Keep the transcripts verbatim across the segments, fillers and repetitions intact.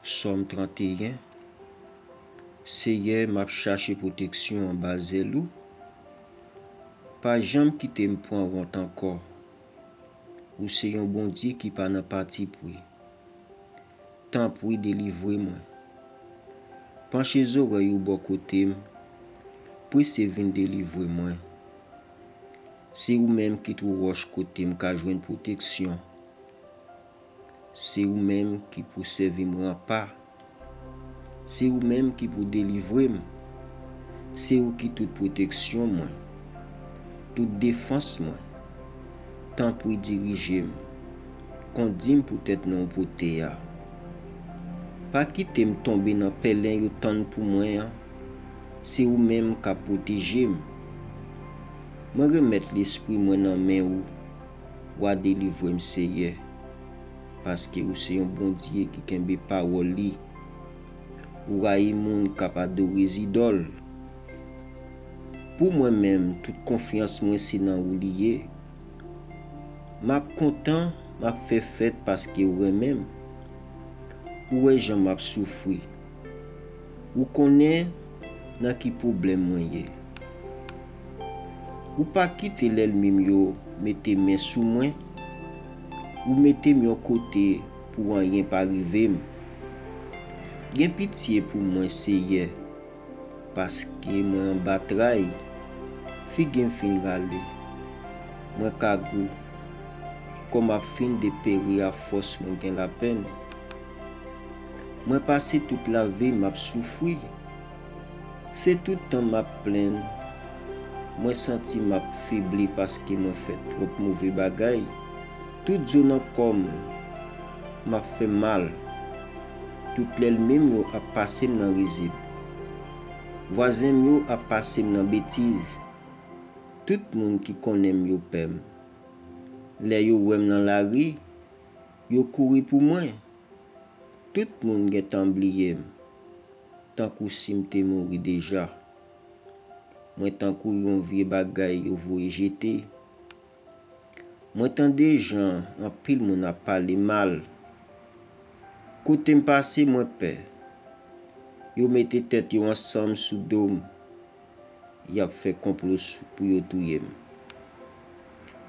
Sòm trannteyen. Seyè, m ap chache pwoteksyon anba zèl ou. Pa janm kite m pran wont ankò. Ou se yon Bondye ki pa nan patipri. Tanpri, delivre mwen. Panche zòrèy ou bò kote m. Prese vin delivre mwen. Se ou menm ki twou wòch kote m ka jwenn pwoteksyon. Se ou menm ki pou sèvi m ranpa. Se ou menm ki pou delivre m. Se ou ki tout pwoteksyon mwen, tout defans mwen. Tanpri, dirije m. Kondi m poutèt non w pote a. Pa kite m tonbe nan pèlen yo tann pou mwen an. Se ou menm k ap pwoteje m. Mwen remèt lespri mwen nan men ou. W a delivre m, Seyè, paske ou se yon Bondye ki kenbe pawòl li. Ou rayi moun k ap adore zidòl. Pou mwen menm, tout konfyans mwen se nan ou li ye. M ap kontan, m ap fè fèt paske ou renmen m. Ou wè jan m ap soufri. Ou konnen nan ki pwoblèm mwen ye. Ou pa kite lènmi m yo mete men sou mwen. Ou mete m yon kote pou anyen pa rive m. Gen pitye pou mwen, Seyè, paske mwen anba tray. Figi m fin rale. Mwen kagou. Kò m ap fin deperi afòs mwen gen lapenn. Mwen pase tout lavi m ap soufri. Se tout tan m ap plenn. Mwen santi m ap febli paske mwen fè twòp move bagay. Tout zo nan kò m, m ap fè mal. Tout lènmi m yo ap pase m nan rizib. Vwazen m yo ap pase m nan betiz. Tout moun ki konnen m yo pè m. Lè yo wè m nan lari, yo kouri pou mwen. Tout moun gentan bliye m, tankou si m te mouri deja. Mwen tankou yon vye bagay yo voye jete. Mwen tande jan anpil moun ap pale mal. Kote m pase, mwen pè. Yo mete tèt yo ansanm sou do m. Y ap fè konplo sou, pou yo touye m.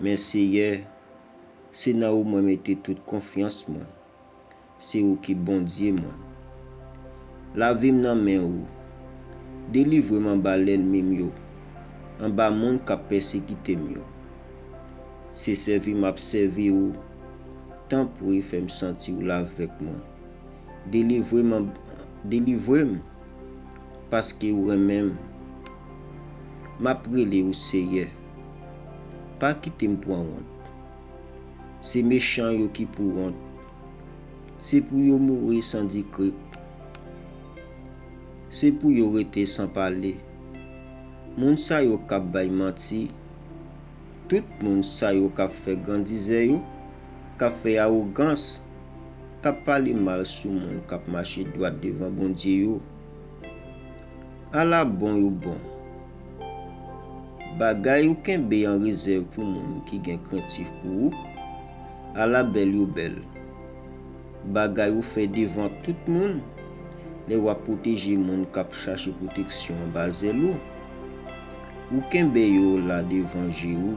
Men Seyè, se nan ou mwen mete tout konfyans mwen. Se ou ki Bondye mwen. Lavi m nan men ou. Delivre m anba lènmi m yo, anba moun k ap pèsekite m yo. Se sèvi m ap sèvi ou. Tanpri, fè m santi ou la avèk mwen. Delivre m, an- delivre m, paske ou renmen m. M ap rele ou, Seyè. Pa kite m pran wont. Se mechan yo ki pou wont. Se pou yo mouri san di krik. Se pou yo rete san pale. Moun sa yo k ap bay manti, tout moun sa yo k ap fè grandizè yo, k ap fè awogans, k ap pale mal sou moun k ap mache dwat devan Bondye yo. Ala bon yo bon! Bagay ou kenbe an rezèv pou moun ki gen krentif pou ou, ala bèl yo bèl! Bagay ou fè devan tout moun, lè w ap pwoteje moun k ap chache pwoteksyon anba zèl ou. Ou kenbe yo la devan je ou,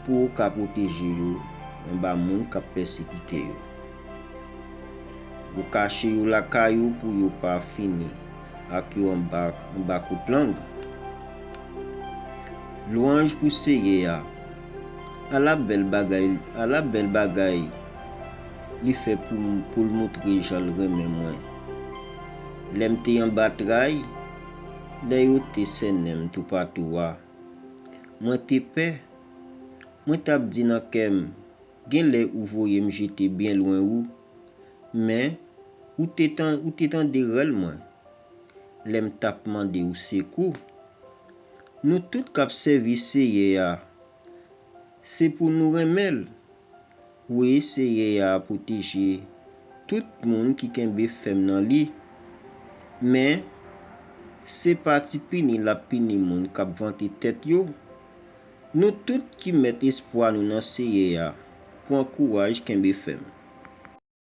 pou ou ka pwoteje yo anba moun k ap pèsekite yo. Ou kache yo lakay ou pou yo pa fini ak yo anba, anba kout lang. Lwanj pou Seyè a. Ala bèl bagay, ala bèl bagay li fè pou, pou l moutre jan l renmen mwen. Lè m te anba tray, lè yo te sènen m toupatou a, mwen te pè. Mwen t ap di nan kè m, genlè ou voye m jete byen lwen ou, men ou te tan-, ou te tande rèl mwen lè m t ap mande ou sekou. Nou tout k ap sèvi Seyè a, se pou nou renmen l. Wi, Seyè a pwoteje tout moun ki kenbe fèm nan li. Men, se pa ti pini l ap pini moun k ap vante tèt yo. Nou tout ki met espwa nou nan Seyè a, pran kouraj, kenbe fèm.